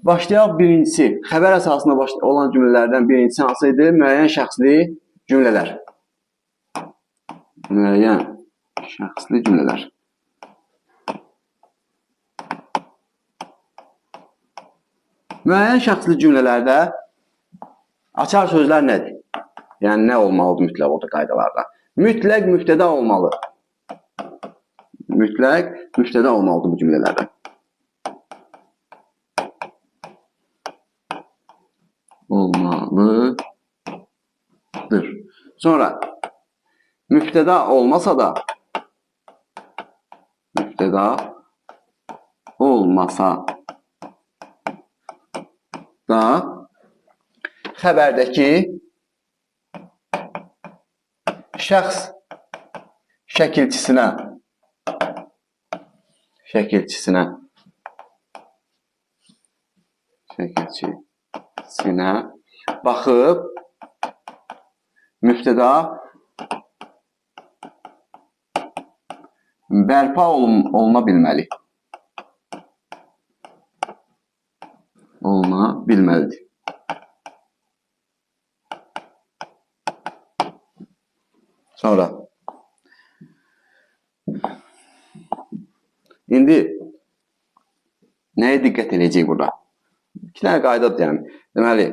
Başlayaq birincisi. Xəbər əsasında olan cümlələrdən birincisi hansı idi? Müəyyən şəxsli cümlələr. Müəyyən şəxsli cümlələr. Müəyyən şəxsli cümlələrdə açar sözlər nədir? Yəni, nə olmalıdır mütləq orada qaydalarda? Mütləq mübtəda olmalı. Mütləq mübtəda olmalıdır bu cümlələrdə. Olmalıdır. Sonra mübtəda olmasa da xəbərdəki şəxs şəkilçisinə baxıb mübtəda bərpa oluna bilməli. Oluna bilməlidir. Sonra indi nəyə diqqət edəcəyik burada? İki dənə qaydadır yəni. Deməli,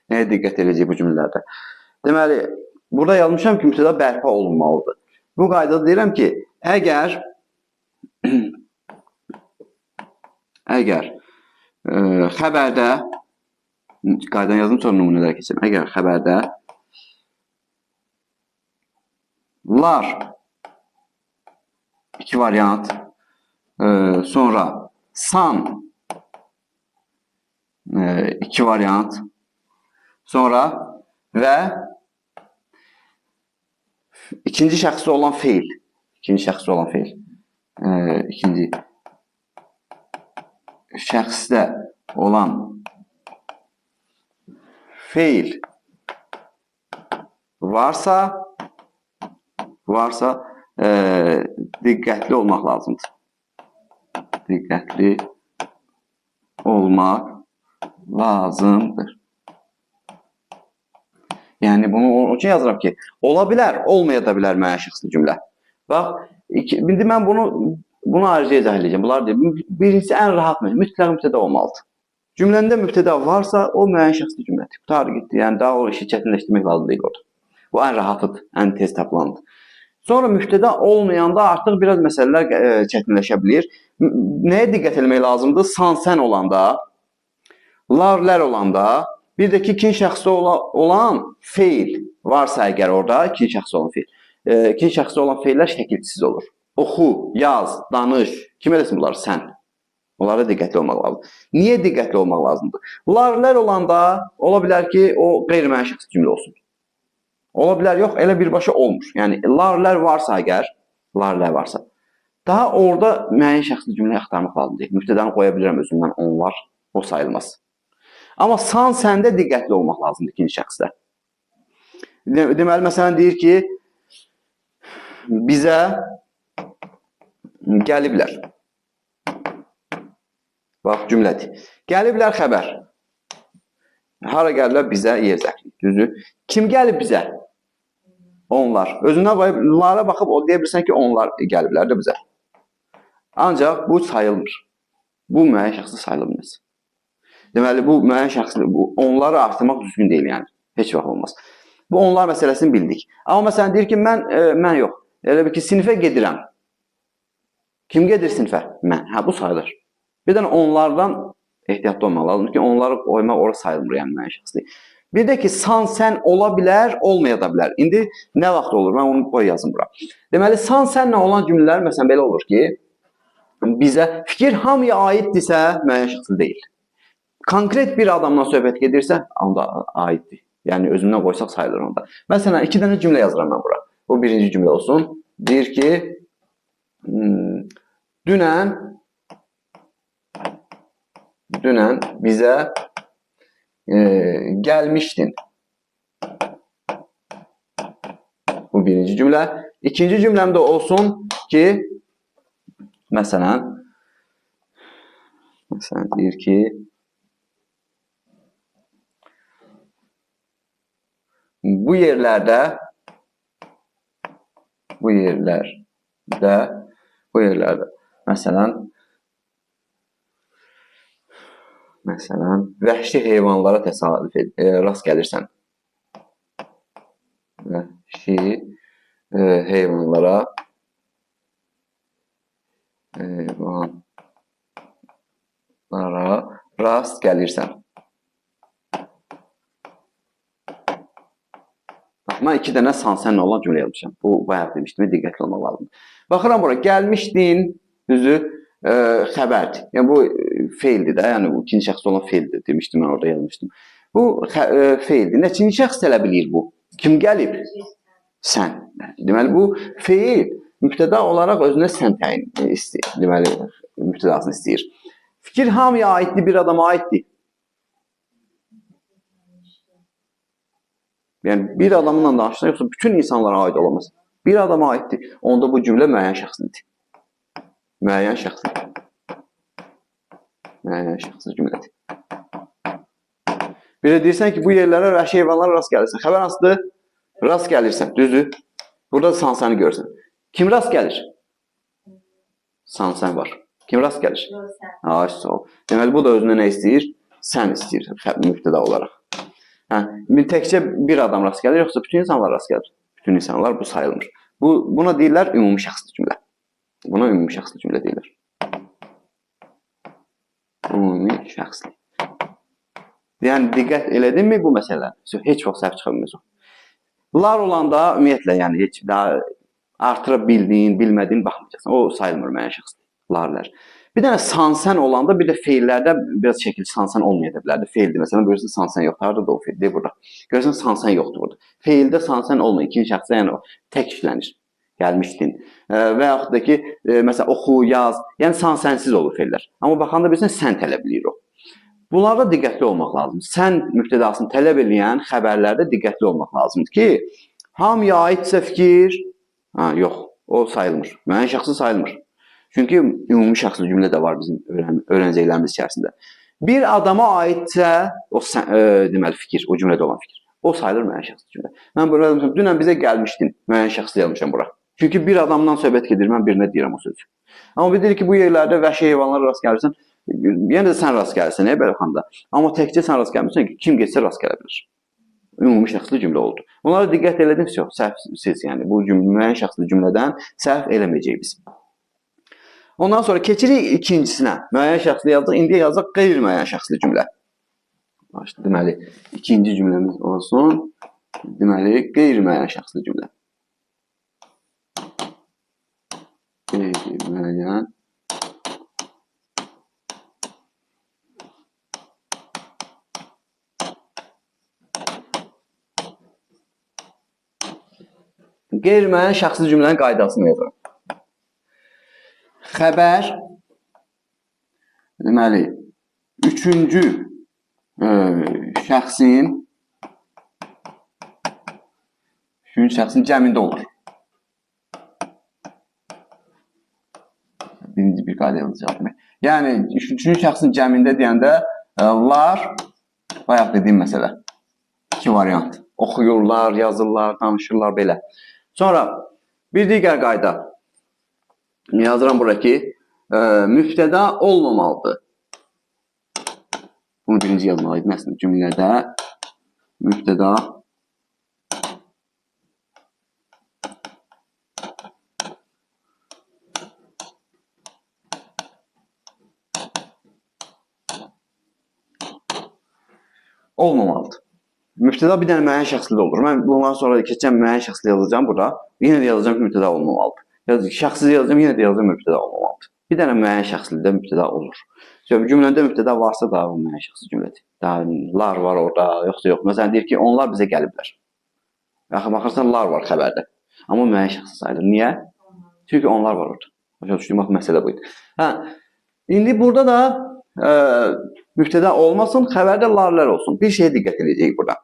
nəyə diqqət edəcəyik bu cümlələrdə? Deməli, burada yazmışam ki, mübtəda bərpa olunmalıdır. Bu qaydada deyirəm ki, əgər xəbərdə, qaydanı yazdım, sonra nümunələr keçirəm. Əgər xəbərdə lar iki variant, sonra san iki variant, sonra və ikinci şəxsdə olan feil, ikinci şəxsdə olan feil varsa diqqətli olmaq lazımdır. Diqqətli olmaq lazımdır. Yəni, bunu onun üçün yazıram ki, ola bilər, olmaya da bilər müəyyən şəxsli cümlə. Bax, indi mən bunu ayrıca izah edəcəm. Bunlar deyil. Birincisi, ən rahat mütləq mübtəda olmalıdır. Cümləndə mübtəda varsa, o müəyyən şəxsli cümlədir. Qutarı getdi. Yəni, daha o işi çətinləşdirmək lazım deyil orada. Bu, ən rahatıdır, ən tez tapılandır. Sonra mübtəda olmayanda artıq biraz məsələlər çətinləşə bilir. Nəyə diqqət etmək lazımdır? San, sən olanda, lar, lər olanda, bir də ki, ikinci şəxsdə olan feil varsa əgər orada, ikinci şəxsdə olan feil. İkinci şəxsdə olan feillər şəkilsiz olur. Oxu, yaz, danış. Kim eləsin bunları? Sən. Onlara diqqətli olmaq lazımdır. Niyə diqqətli olmaq lazımdır? Lar-lər olanda ola bilər ki, o qeyri-müəyyən şəxsli cümlə olsun. Ola bilər, yox, elə birbaşa olmur. Yəni, lar-lər varsa əgər, daha orada müəyyən şəxsli cümlə axtarmaq lazım deyil. Mübtədanı qoya bilirəm özümdən, onlar, o sayılmaz. Amma san, səndə diqqətli olmaq lazımdır ikinci şəxsdə. Deməli, məsələn, deyir ki, bizə gəliblər. Bax, cümlədir. Gəliblər xəbər. Hara gəliblər? Bizə yer zərfi. Düzdür? Kim gəlib bizə? Onlar. Özündən qoyub, lara baxıb, o deyə bilirsən ki, onlar gəliblər də bizə. Ancaq bu sayılmır. Bu müəyyən şəxsli sayılmaz. Deməli, bu müəyyən şəxsli, bu onları artırmaq düzgün deyil, yəni. Heç vaxt olmaz. Bu onlar məsələsini bildik. Amma məsələn, deyir ki, mən yox. Elə bil ki, sinifə gedirəm. Kim gedir sinifə? Mən. Hə, bu sayılır. Bir dənə onlardan ehtiyatlı olmaq lazımdır ki, onları qoymaq ora sayılmır, yəni müəyyən şəxsli. Bir də ki, san, sən ola bilər, olmaya da bilər. İndi nə vaxt olur? Mən onu qoy yazım bura. Deməli, san, sənlə olan cümlələr məsələn belə olur ki, bizə fikir hamıya aiddirsə, müəyyən şəxsli deyil. Konkret bir adamdan söhbət gedirsə, onda aiddir. Yəni, özümdən qoysaq sayılır onda. Məsələn, iki dənə cümlə yazıram mən bura. Bu birinci cümlə olsun. Deyir ki, dünən bizə gəlmişdin. Bu birinci cümlə. İkinci cümləm də olsun ki, məsələn deyir ki, bu yerlərdə məsələn, vəhşi heyvanlara təsadüf rast gəlirsən. Vəhşi heyvanlara rast gəlirsən. Bax, mən 2 dənə san-sənlə olan cümlə yazmışam. Bu, bayaq demişdim, diqqətli olmaq lazımdır. Baxıram bura, gəlmişdin, düzü, xəbərdir. Yəni, bu feildir də, yəni bu ikinci şəxs olan feildir demişdim, mən orada yazmışdım. Bu feildir. Neçinci şəxs tələb eləyir bu? Kim gəlib? Sən. Deməli, bu feil mübtəda olaraq özünə sən təyin istəyir. Deməli, mübtədasını istəyir. Fikir hamıya aiddir, bir adama aiddir. Yəni, bir adamla danışsan, yoxsa bütün insanlara aid olamaz. Bir adama aiddir. Onda bu cümlə müəyyən şəxslidir. Müəyyən şəxsli. Müəyyən şəxsli cümlədir. Bir də deyirsən ki, bu yerlərə vəhşi heyvanlara rast gəlirsən. Xəbər hansıdır? Rast gəlirsən, düzdür. Burada san-səni görürsən. Kim rast gəlir? San-sən var. Kim rast gəlir? Ay, sağ ol. Deməli, bu da özünə nə istəyir? Sən istəyir, mübtəda olaraq. Hə, təkcə bir adam rast gəlir, yoxsa bütün insanlar rast gəlir? Bütün insanlar bu sayılmır. Buna deyirlər ümumi şəxsli cümlə. Buna ümumi şəxsli cümlə deyirlər. Ümumi şəxsli. Yəni, diqqət elədinmi bu məsələ? Heç vaxt səhv çıxa bilməz o. Lar olanda ümumiyyətlə, yəni heç daha artıra bildiyin, bilmədiyin baxmayacaqsan. O sayılmır müəyyən şəxsli. Larlar. Bir dənə san-sən olanda, bir də feillərdə biraz şəkil san-sən olmaya da bilərdi. Feildir. Məsələn, görürsən san-sən yoxdur. Harada da o feildir burada. Görürsən san-sən yoxdur burada. Feildə san-sən olmuyor. İkinci şəxsə, yəni o tək işlənir. Gəlmişdin. Və yaxud da ki, məsələn, oxu, yaz. Yəni san-sənsiz olur feillər. Amma baxanda bilirsən, sən tələb eləyir o. Bunlarda diqqətli olmaq lazımdır. Sən mübtədasını tələb eləyən xəbərlərdə diqqətli olmaq lazımdır ki, hamıya aidsə fikir, ha, yox, o sayılmır. Müəyyən şəxsi sayılmır. Çünki ümumi şəxsli cümlə də var bizim öyrənəcəklərimiz içərisində. Bir adama aidsə, o deməli fikir, o cümlədə olan fikir, o sayılır müəyyən şəxsli cümlə. Mən bura yazmışam, dünən bizə gəlmişdin, müəyyən şəxsli yazmışam bura. Çünki bir adamdan söhbət gedir, mən birinə deyirəm o sözü. Amma bir deyir ki, bu yerlərdə vəhşi heyvanlara rast gəlirsən, yenə də sən rast gəlirsən, belə baxanda. Amma təkcə sən rast gəlmirsən ki, kim getsə rast gələ bilər. Ümumi şəxsli cümlə oldu. Bunlara diqqət elədimsə, yox, səhvsiz, yəni bu cümlə, müəyyən şəxsli cümlədən səhv eləməyəcəyik biz. Ondan sonra keçirik ikincisinə. Müəyyən şəxsli yazdıq, indi yazdıq qeyri-müəyyən şəxsli cümlə. Deməli, ikinci cümləmiz olsun. Deməli, qeyri-müəyyən şəxsli cümlə. Qeyri-müəyyən Qeyri-müəyyən şəxsli cümlənin qaydasını yazıram. Xəbər, deməli, üçüncü şəxsin cəmində olur. Birinci bir qayda yazacaq. Yəni, üçüncü şəxsin cəmində deyəndə lar, bayaq dediyim məsələ, iki variant. Oxuyurlar, yazırlar, danışırlar, belə. Sonra bir digər qayda. Yazıram bura ki, mübtəda olmamalıdır. Bunu birinci yazmalıydım əslində cümlədə. Mübtəda olmamalıdır. Mübtəda bir dənə müəyyən şəxsli olur. Mən bundan sonra keçən müəyyən şəxsli yazacağım burada. Yenə də yazacağım ki, mübtəda olmamalıdır. Şəxsiz yazacağım, yenə də yazacağım mübtəda olmamalıdır. Bir dənə müəyyən şəxslidə mübtəda olur. Cümləndə mübtəda varsa daha bu müəyyən şəxsli cümlədir. Daha lar var orada, yoxsa yox. Məsələn, deyir ki, onlar bizə gəliblər. Axı, baxırsan, lar var xəbərdə. Amma müəyyən şəxsli sayılır. Niyə? Çünki onlar var orada. Başa düşdüyüm, bax, məsələ buydu. Hə, indi burada da mübtəda olmasın, xəbərdə larlar olsun. Bir şeyə diqqət edəcəyik burada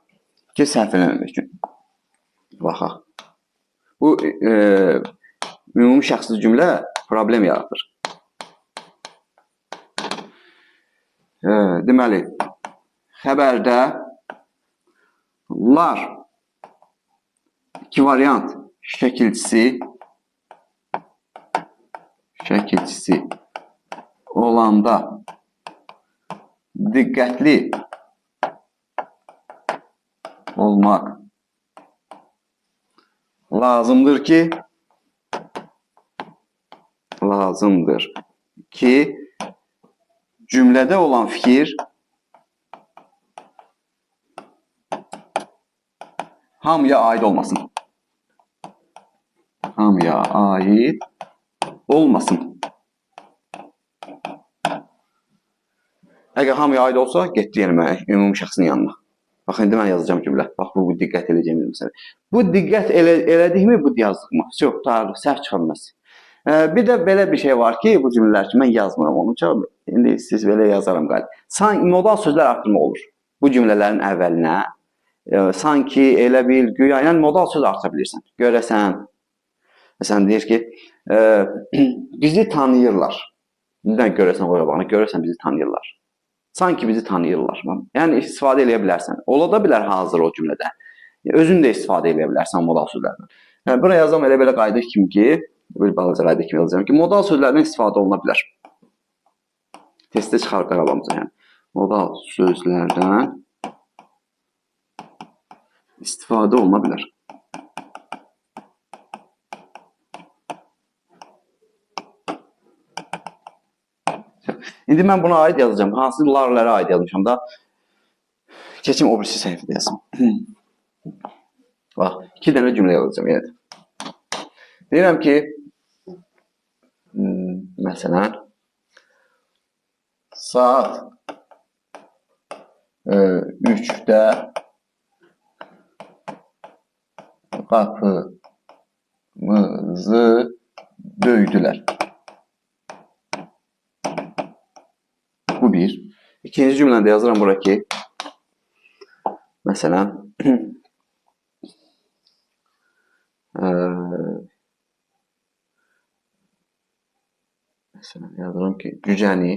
ki, səhv eləməmək üçün. Baxaq. Bu ümumi şəxsli cümlə problem yaradır. Deməli, xəbərdə lar iki variant şəkilçisi olanda diqqətli olmaq lazımdır ki, cümlədə olan fikir hamıya aid olmasın. Hamıya aid olmasın. Əgər hamıya aid olsa, getdi yəni mən ümumi şəxsin yanına. Bax, indi mən yazacağım cümlə. Bax, bu diqqət eləyəcəyimiz məsələ. Bu diqqət elədikmi, bu yazdıq mı? Yox, səhv çıxa bilməz. Bir də belə bir şey var ki, bu cümlələr ki, mən yazmıram onu. Çox, indi siz belə yazaram qalib. Modal sözlər artırmaq olur. Bu cümlələrin əvvəlinə sanki, elə bil, güya, yəni modal söz artıra bilirsən. Görəsən, məsələn, deyir ki, bizi tanıyırlar. Nədən görəsən o qabağına, görəsən bizi tanıyırlar. Sanki bizi tanıyırlar. Yəni, istifadə eləyə bilərsən. Ola da bilər hazır o cümlədə. Özün də istifadə eləyə bilərsən modal sözlərdən. Yəni, bura yazam elə belə qayda kimi ki, bir balaca qayda kimi yazacağam ki, modal sözlərdən istifadə oluna bilər. Testdə çıxar qabağımıza, yəni. Modal sözlərdən istifadə oluna bilər. İndi mən buna aid yazacağım. Hansı larlara aid yazmışam da. Keçim o birisi səhifədə yazım. Bax, iki dənə cümlə yazacağım yenə də. Deyirəm ki, məsələn, saat 3-də qapımızı döydülər. Bu bir. İkinci cümləni də yazıram bura ki, məsələn, yazıram ki, cücəni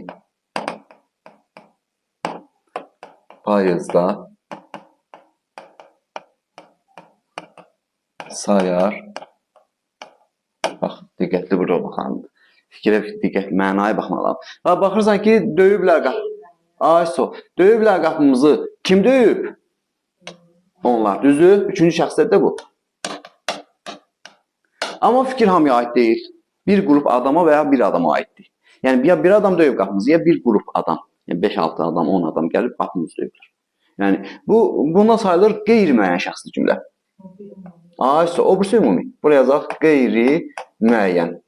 payızda sayar. Bax, diqqətli burada baxandır. Fikrə diqqət, mənaya baxmaq lazım. Bax, baxırsan ki, döyüblər qapımızı. Ay, so. Döyüblər qapımızı. Kim döyüb? Onlar. Düzdür? Üçüncü şəxsdə də bu. Amma fikir hamıya aid deyil. Bir qrup adama və ya bir adama aiddir. Yəni, ya bir adam döyüb qapımızı, ya bir qrup adam. Yəni, 5-6 adam, 10 adam gəlib qapımızı döyüblər. Yəni, buna sayılır qeyri-müəyyən şəxsli cümlə. Ay, so. O birisi ümumi. Buraya yazaq qeyri-müəyyən.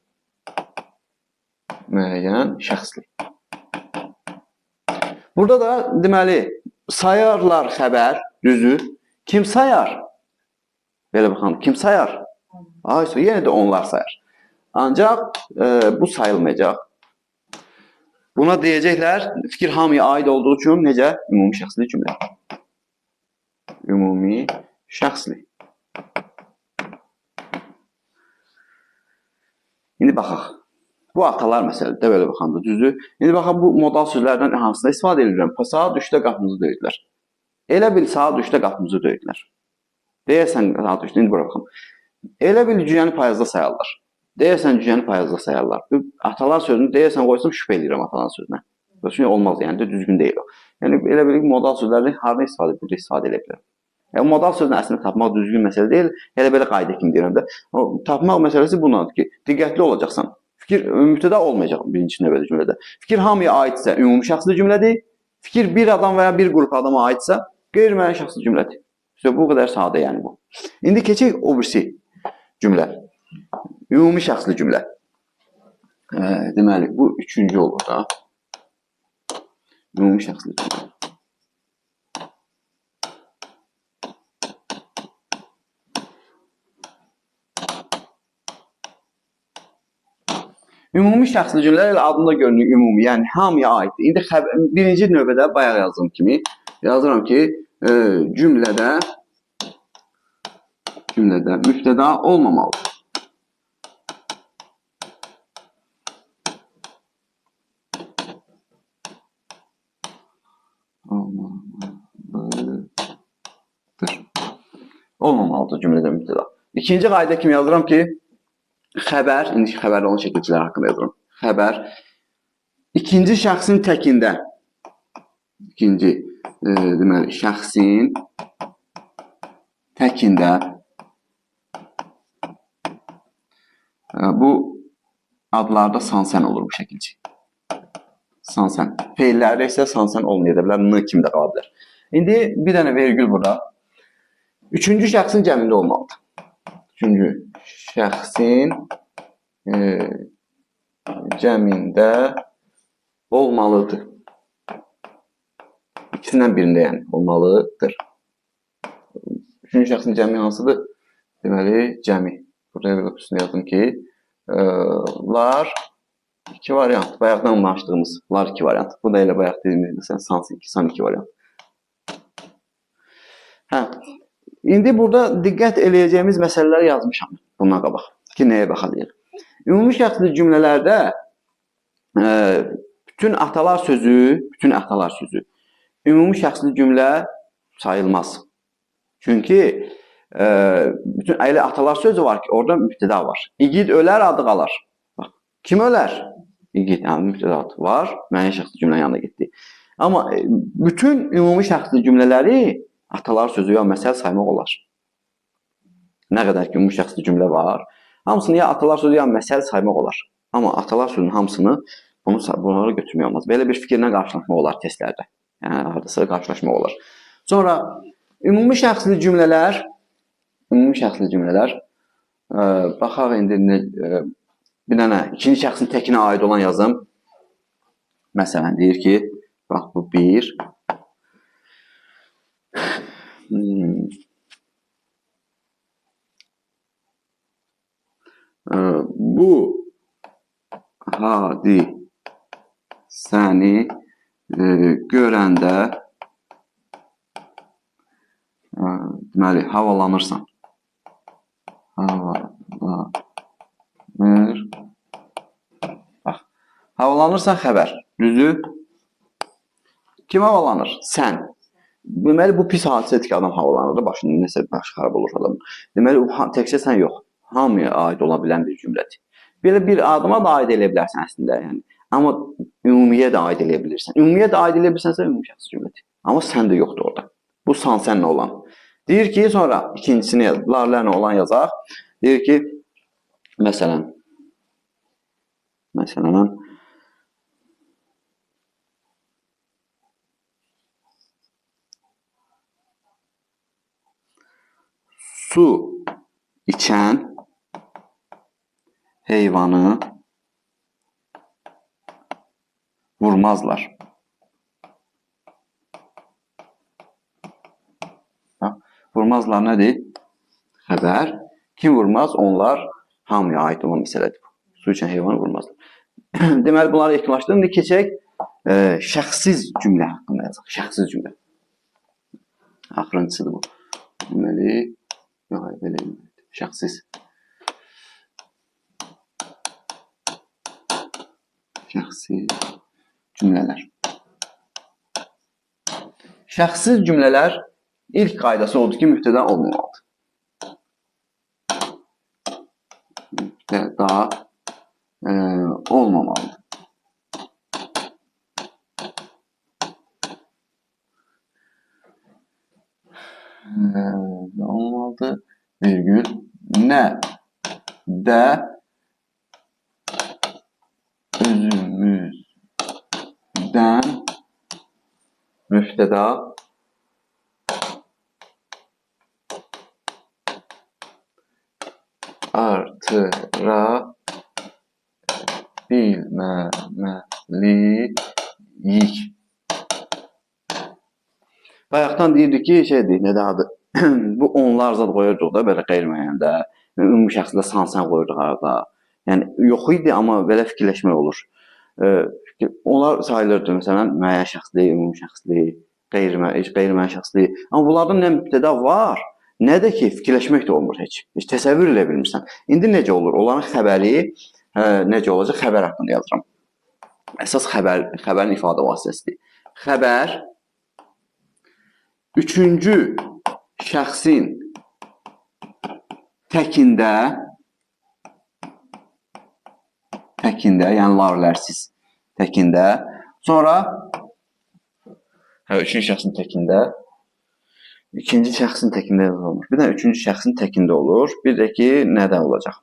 Müəyyən şəxsli. Burada da deməli, sayarlar xəbər, düzdür. Kim sayar? Belə baxalım, kim sayar? Ay, yenə də onlar sayar. Ancaq bu sayılmayacaq. Buna deyəcəklər, fikir hamıya aid olduğu üçün necə? Ümumi şəxsli cümlə. Ümumi şəxsli. İndi baxaq. Bu atalar məsələdir də belə baxanda, düzdür? İndi baxaq, bu modal sözlərdən hansında istifadə edirəm? Saat 3-də qapımızı döydülər. Elə bil saat 3-də qapımızı döydülər. Deyəsən saat 3-də, indi bura baxın. Elə bil cücəni payızda sayarlar. Deyəsən cücəni payızda sayarlar. Bu atalar sözünü deyəsən qoysam şübhə eləyirəm atalar sözünə. Çünki olmaz, yəni də düzgün deyil o. Yəni elə bil modal sözləri harada istifadə, burada istifadə edə bilərəm. Yəni, modal sözünü əslində tapmaq düzgün məsələ deyil. Elə belə qayda kimi deyirəm də. O, tapmaq məsələsi bundandır ki, diqqətli olacaqsan. Fikir mübtəda olmayacaq birinci növbədə cümlədə. Fikir hamıya aidsə ümumi şəxsli cümlədir. Fikir bir adam və ya bir qrup adama aidsə qeyri-müəyyən şəxsli cümlədir. İşte bu qədər sadə yəni bu. İndi keçək o birisi cümlə. Ümumi şəxsli cümlə. Deməli, bu üçüncü olur da. Ümumi şəxsli cümlə. Ümumi şəxsli cümlələr elə adında görünür ümumi, yəni hamıya aiddir. İndi birinci növbədə bayaq yazdığım kimi yazıram ki, cümlədə mübtəda olmamalıdır. Olmamalıdır cümlədə mübtəda. İkinci qayda kimi yazıram ki, xəbər, indi xəbərli olan şəkilçilər haqqında yazıram. Xəbər ikinci şəxsin təkində, ikinci deməli şəxsin təkində bu adlarda san-sən olur bu şəkilçi. San-sən. Feillərdə isə san-sən olmaya da bilər, n kimi də qala bilər. İndi bir dənə vergül burada. Üçüncü şəxsin cəmində olmalıdır. Üçüncü şəxsin cəmində olmalıdır. İkisindən birində yəni olmalıdır. Üçüncü şəxsin cəmi hansıdır? Deməli, cəmi. Burada üstünə yazdım ki, lar iki variant. Bayaqdan danışdığımız lar iki variant. Bu da elə bayaq dediyimiz, məsələn, san iki variant. Hə. İndi burada diqqət eləyəcəyimiz məsələləri yazmışam bundan qabaq ki, nəyə baxacağıq. Ümumi şəxsli cümlələrdə bütün atalar sözü ümumi şəxsli cümlə sayılmaz. Çünki bütün elə atalar sözü var ki, orada mübtəda var. İgid ölər, adı qalar. Bax, kim ölər? İgid, yəni mübtəda var, müəyyən şəxsli cümlənin yanına getdi. Amma bütün ümumi şəxsli cümlələri atalar sözü ya məsəl saymaq olar. Nə qədər ki, ümumi şəxsli cümlə var, hamısını ya atalar sözü ya məsəl saymaq olar. Amma atalar sözünün hamısını bunları götürmək olmaz. Belə bir fikirlə qarşılaşmaq olar testlərdə. Yəni, haradasa qarşılaşmaq olar. Sonra, ümumi şəxsli cümlələr, baxaq indi bir dənə ikinci şəxsin təkinə aid olan yazım. Məsələn, deyir ki, bax bu bir. Bu hadisəni görəndə deməli, havalanırsan. Havalanır. Bax, havalanırsan xəbər. Düzdür? Kim havalanır? Sən. Deməli, bu pis hadisədir ki, adam havalanır da, başında nəsə başı xarab olur adamın. Deməli, təkcə sən yox, hamıya aid ola bilən bir cümlədir. Belə bir adıma da aid eləyə bilərsən əslində, yəni. Amma ümumiyə də aid eləyə bilirsən. Ümumiyə də aid eləyə bilirsənsə, ümumi şəxsi cümlədir. Amma sən də yoxdur orada. Bu san sənlə olan. Deyir ki, sonra ikincisini yaz, larlərlə olan yazaq. Deyir ki, məsələn, su içən heyvanı vurmazlar. Bax, vurmazlar nədir? Xəbər. Kim vurmaz? Onlar hamıya aid olan məsələdir bu. Su içən heyvanı vurmazlar. Deməli, bunları yekunlaşdırdım. İndi keçək şəxsiz cümlə haqqında yazaq. Şəxsiz cümlə. Axırıncısıdır bu. Deməli, yox, belə şəxsiz. Şəxsiz cümlələr. Şəxsiz cümlələr ilk qaydası odur ki, mübtəda olmamalıdır. Mübtəda olmamalıdır. Olmalıdır. Virgül. Nə də özümüzdən mübtəda artıra bilməməliyik. Bayaqdan deyirdik ki, şeydir, nə də adı? Bu onlar zad qoyurduq da, belə qeyri-müəyyəndə, ümumi şəxsdə san-sən qoyurduq arada. Yəni, yox idi, amma belə fikirləşmək olur. Onlar sayılırdı, məsələn, müəyyən şəxsli, ümumi şəxsli, qeyri-müəyyən şəxsli. Amma bunlardan nə mübtəda var, nə də ki, fikirləşmək də olmur heç. Heç təsəvvür eləyə bilmirsən. İndi necə olur? Onların xəbəri necə olacaq? Xəbər haqqında yazıram. Əsas xəbərin ifadə vasitəsidir. Xəbər üçüncü şəxsin Təkində, təkində, yəni larlərsiz təkində. Sonra üçüncü şəxsin təkində, ikinci şəxsin təkində yazılmır. Bir də üçüncü şəxsin təkində olur. Bir də ki, nədə olacaq?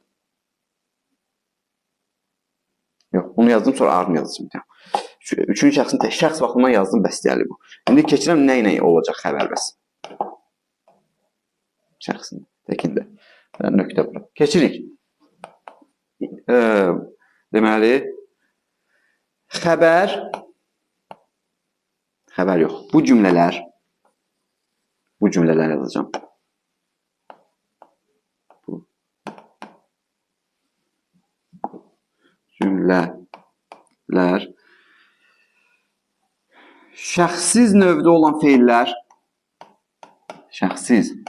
Yox, bunu yazdım, sonra arını yazacağım. Üçüncü şəxsin tək, şəxs baxımından yazdım, bəs deyəli bu. İndi keçirəm nə ilə olacaq xəbər bəs? Şəxsin təkində. Nöqtə bura. Keçirik. Deməli, xəbər, xəbər yox. Bu cümlələr, bu cümlələr yazacağım. Bu cümlələr şəxssiz növdə olan feillər, şəxssiz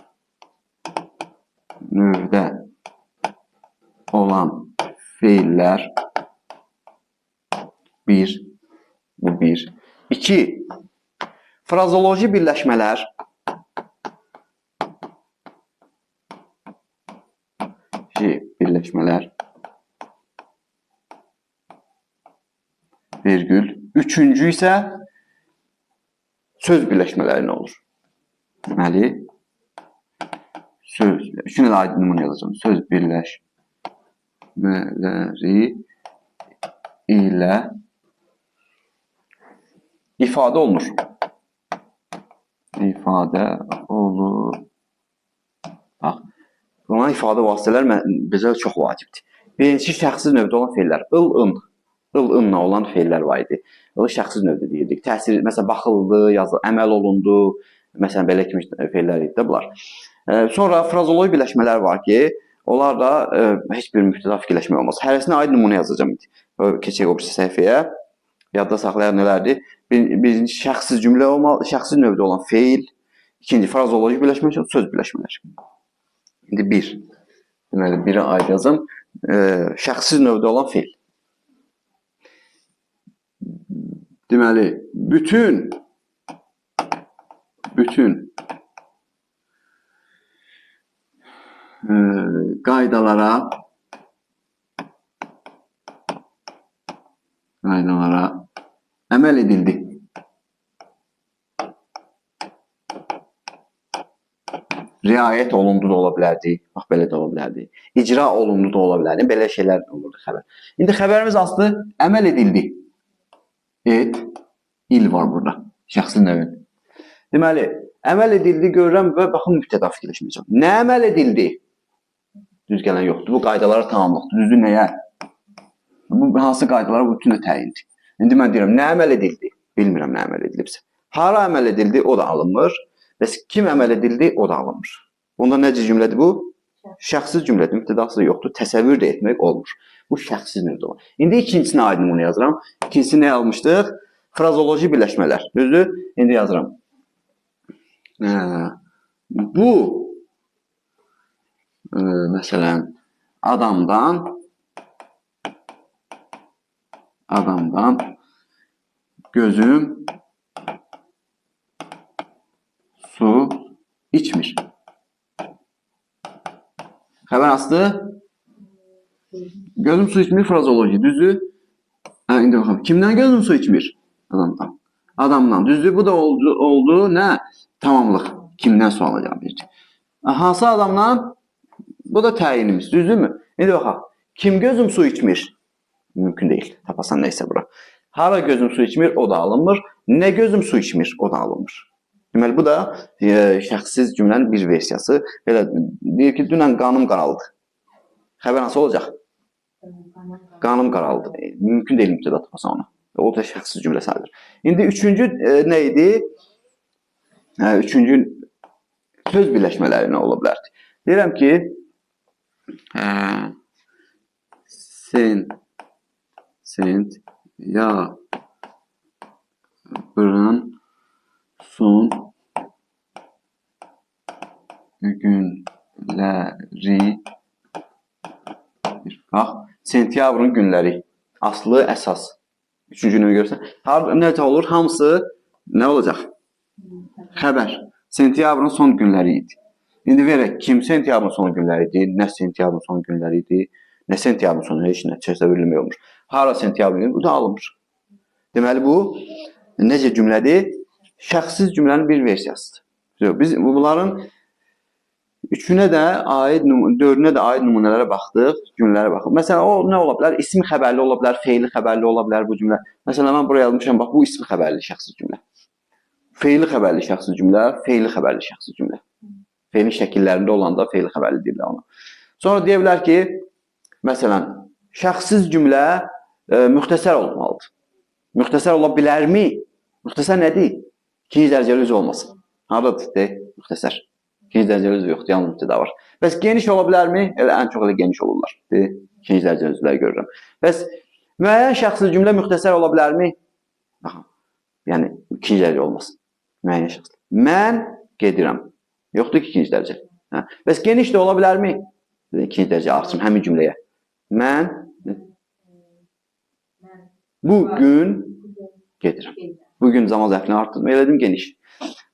növdə olan feillər bir, bu bir. İki, frazoloji birləşmələr, birləşmələr, virgül. Üçüncü isə söz birləşmələri nə olur? Deməli, söz, üçünə də aid nümunə yazacağım. Söz birləşmələri ilə ifadə olunur. İfadə olur. Bax, buna ifadə vasitələr bizə çox vacibdir. Birincisi, şəxsiz növdə olan feillər. Il, ın. Il, ınla olan feillər var idi. O şəxsiz növdə deyirdik. Təsir, məsələn, baxıldı, yazı, əməl olundu. Məsələn, belə kimi feillər idi də bunlar. Sonra frazoloji birləşmələr var ki, onlar da heç bir mübtəda fikirləşmək olmaz. Hərəsinə aid nümunə yazacağım indi. Keçək o birisi səhifəyə. Yadda saxlayan nələrdir? Birinci, şəxsiz cümlə olmalı, şəxsiz növdə olan feil. İkinci, frazoloji birləşmə, söz birləşmələr. İndi bir. Deməli, birə aid yazım. Şəxsiz növdə olan feil. Deməli, bütün qaydalara əməl edildi. Riayət olundu da ola bilərdi. Bax, belə də ola bilərdi. İcra olundu da ola bilərdi. Belə şeylər olurdu xəbər. İndi xəbərimiz aslı əməl edildi. Et, il var burada. Şəxsi növün. Deməli, əməl edildi görürəm və baxın mübtəda fikirləşməyəcəm. Nə əməl edildi? Düz gələn yoxdur. Bu qaydalara tamamlıqdır. Düzdür nəyə? Bu hansı qaydalara bu bütün də təyindir. İndi mən deyirəm, nə əməl edildi? Bilmirəm nə əməl edilibsə. Hara əməl edildi? O da alınmır. Bəs kim əməl edildi? O da alınmır. Bunda nə cür cümlədir bu? Şəxsiz cümlədir. Mübtədası yoxdur. Təsəvvür də etmək olmur. Bu şəxsiz növdə olan. İndi ikincisini aid nümunə yazıram. İkincisini nə almışdıq? Frazoloji birləşmələr. Düzdür? İndi yazıram. Bu məsələn, adamdan gözüm su içmir. Xəbər aslı? Gözüm su içmir frazoloji. Düzdür? Hə, indi baxalım. Kimdən gözüm su içmir? Adamdan. Adamdan. Düzdür? Bu da oldu. Nə? Tamamlıq. Kimdən su alacağım bir. Hansı adamdan? Bu da təyinimiz. Düzdürmü? İndi baxaq. Kim gözüm su içmir? Mümkün deyil. Tapasan neysə bura. Hara gözüm su içmir? O da alınmır. Nə gözüm su içmir? O da alınmır. Deməli, bu da şəxssiz cümlənin bir versiyası. Belə deyir ki, dünən qanım qaraldı. Xəbər hansı olacaq? Qanım qaraldı. Mümkün deyil mübtəda tapasan ona. O da şəxssiz cümlə sayılır. İndi üçüncü nə idi? Üçüncü söz birləşmələri nə ola bilərdi? Deyirəm ki, sentyabrın son günləri. Bax, sentyabrın günləri. Aslı, əsas. Üçüncü günü görürsən. Nə olur? Hamısı nə olacaq? Xəbər. Sentyabrın son günləri idi. İndi verək, kim sentyabrın son günləri idi, nə sentyabrın son günləri idi, nə sentyabrın sonu, heç nə təsəvvür eləmək olmur. Hara sentyabrın günü, bu da alınmır. Deməli, bu necə cümlədir? Şəxssiz cümlənin bir versiyasıdır. Biz bunların üçünə də aid, dördünə də aid nümunələrə baxdıq, cümlələrə baxdıq. Məsələn, o nə ola bilər? İsmi xəbərli ola bilər, feili xəbərli ola bilər bu cümlə. Məsələn, mən buraya yazmışam, bax, bu ismi xəbərli şəxssiz cümlə. Feili xəbərli şəxssiz cümlə, feili xəbərli şəxssiz cümlə. Feilin şəkillərində olanda feili xəbərli deyirlər ona. Sonra deyə bilər ki, məsələn, şəxssiz cümlə müxtəsər olmalıdır. Müxtəsər ola bilərmi? Müxtəsər nədir? İkinci dərəcəli üzv olmasın. Haradadır? De, müxtəsər. İkinci dərəcəli üzv yoxdur, yalnız mübtəda var. Bəs geniş ola bilərmi? Elə ən çox elə geniş olurlar. De, ikinci dərəcəli üzvləri görürəm. Bəs müəyyən şəxssiz cümlə müxtəsər ola bilərmi? Baxın, yəni ikinci dərəcə olmasın. Müəyyən şəxs. Mən gedirəm. Yoxdur ki, ikinci dərəcə. Hə. Bəs geniş də ola bilərmi? İkinci dərəcə artırım həmin cümləyə. Mən bugün gedirəm. Bugün zaman zərfini artırdım, elədim geniş.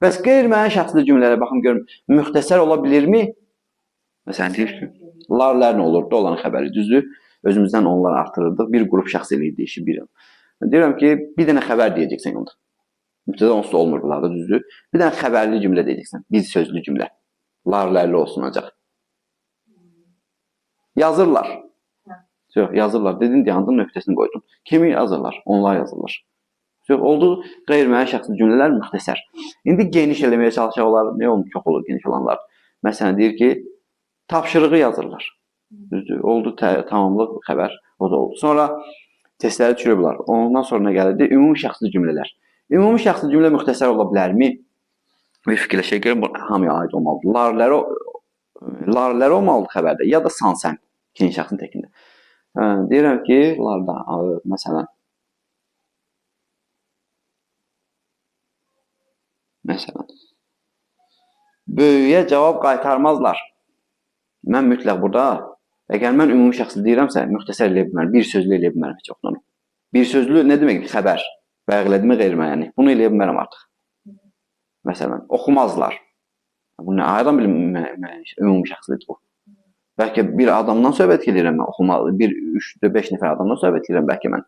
Bəs qeyri-müəyyən şəxsli cümlələrə baxım görüm, müxtəsər ola bilirmi? Məsələn, deyir ki, lar-lər nə olurdu? Olan xəbəri düzdür. Özümüzdən onlar artırırdıq. Bir qrup şəxs eləyirdi işi bir. Deyirəm ki, bir dənə xəbər deyəcəksən onda. Mübtəda onsuz da olmur bunlarda, düzdür. Bir dənə xəbərli cümlə deyəcəksən. Bir sözlü cümlə. Lar-lərli olsun ancaq. Yazırlar. Yox, yazırlar. Dedin, dayandın, nöqtəsini qoydun. Kimi yazırlar? Onlar yazırlar. Yox, oldu qeyri-müəyyən şəxsli cümlələr müxtəsər. İndi geniş eləməyə çalışaq olar. Nə olmuş? Çox olur geniş olanlar. Məsələn, deyir ki, tapşırığı yazırlar. Düzdür? Oldu tamamlıq xəbər, o da oldu. Sonra testləri düşürüblər. Ondan sonra nə gəlirdi? Ümumi şəxsli cümlələr. Ümumi şəxsli cümlə müxtəsər ola bilərmi? Bir fikirləşək görüm, bu hamıya aid olmalıdır. Lar-ləri olmalıdır xəbərdə ya da san-sən, ikinci şəxsin təkində. Deyirəm ki, larda, məsələn, böyüyə cavab qaytarmazlar. Mən mütləq burada, əgər mən ümumi şəxsli deyirəmsə, müxtəsər eləyə bilmərəm, bir sözlü eləyə bilmərəm heç yoxdan. Bir sözlü nə deməkdir? Xəbər. Bayaq elədimi qeyri-müəyyəni. Bunu eləyə bilmərəm artıq. Məsələn, oxumazlar. Bu nə? Aydan bilim ümumi şəxslidir bu. Bəlkə bir adamdan söhbət eləyirəm mən, oxumalı, bir, 3, 5 nəfər adamdan söhbət eləyirəm bəlkə mən.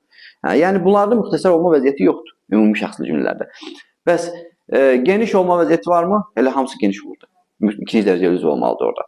Hə, yəni bunlarda müxtəsər olma vəziyyəti yoxdur ümumi şəxsli cümlələrdə. Bəs geniş olma vəziyyəti varmı? Elə hamısı geniş olurdu. İkinci dərəcəli üzv olmalıdır orada.